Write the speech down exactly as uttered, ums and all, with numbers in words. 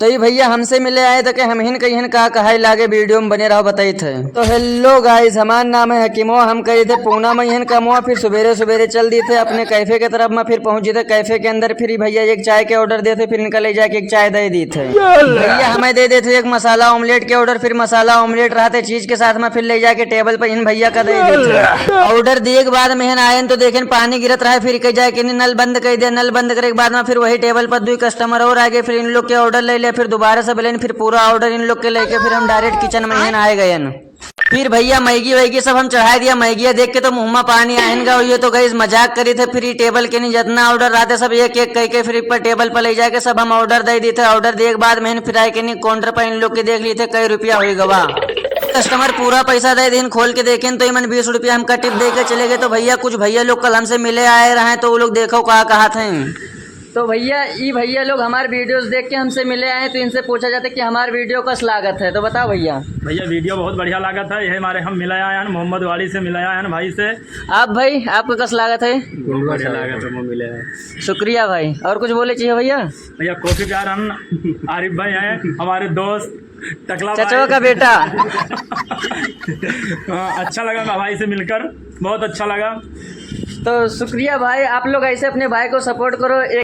तो ई भइया हमसे मिले आए थे कि हमहिन कहिन का कहाई लागे, video में बने रहो, बताइत है। तो hello guys, हमार नाम है हकीमो, हम करी थे पूना में इहन कमवा, फिर सुबेरे सुबेरे चल दी थे अपने cafe के तरफ में, फिर पहुँची थे cafe के अंदर, फिर ई भइया एक चाय के order दे थे, फिर इनका ले जाके एक चाय दे दी थे। भइया हमें दे दे थे एक मसाला omelette के order, फिर मसाला omelette रहते चीज के साथ में फिर ले जाके table पर इन भइया का दे दी थे। Order दिए के बाद में इहन आयन तो देखेन पानी गिरत रहे, फिर कह जाए कि नल बंद कर दे, नल बंद करे के बाद में फिर वही table पर दुई customer और आ गए, फिर इन लोग के order ले ले, फिर दोबारा से बोलेन, फिर पूरा order इन लोग के लेके फिर हम direct kitchen में इहन आए गयन। फिर भइया मैगी वैगी सब हम चढ़ाए दिया। मैगिया देख के तो मुँह में पानी आयन गा, ये तो guys मजाक करी थे। फिर ई table के नी जितना order रहते सब एक एक कह के फिर पर table पर ले जाके सब हम order दे दी थे। Order दिए के बाद में फिर आए के नी counter पर इन लोग के देख ली थे कई रुपया हुई गवा। Customer पूरा पैसा दे दिन, खोल के देखें तो इमन बीस रुपया हमका tip दे के चले गए। तो भइया कुछ भइया लोग कल हमसे मिले आए रहे, तो वो लोग देखो का कहा थे। तो भइया, ई भइया लोग हमारे videos देख के हमसे मिले आए, तो इनसे पूछा जाता है कि हमारे video कस लागत है, तो बताओ भइया। भइया, video बहुत बढ़िया लागत है। यही हमारे हम मिले आए हैं, मोहम्मद वाड़ी से मिले आए हैं भाई से। आप भाई, आपको कस लागत है? बहुत बढ़िया लागत है, हम मिले हैं। शुक्रिया भाई। और कुछ बोले चाहिए भइया? भइया, coffee प्यार हम आरिफ भाई हैं, हमारे दोस्त। टकला चचवा भाई। का बेटा। हाँ, अच्छा लगा भाई से मिलकर, बहुत अच्छा लगा। तो शुक्रिया भाई, आप लोग ऐसे अपने भाई को support करो।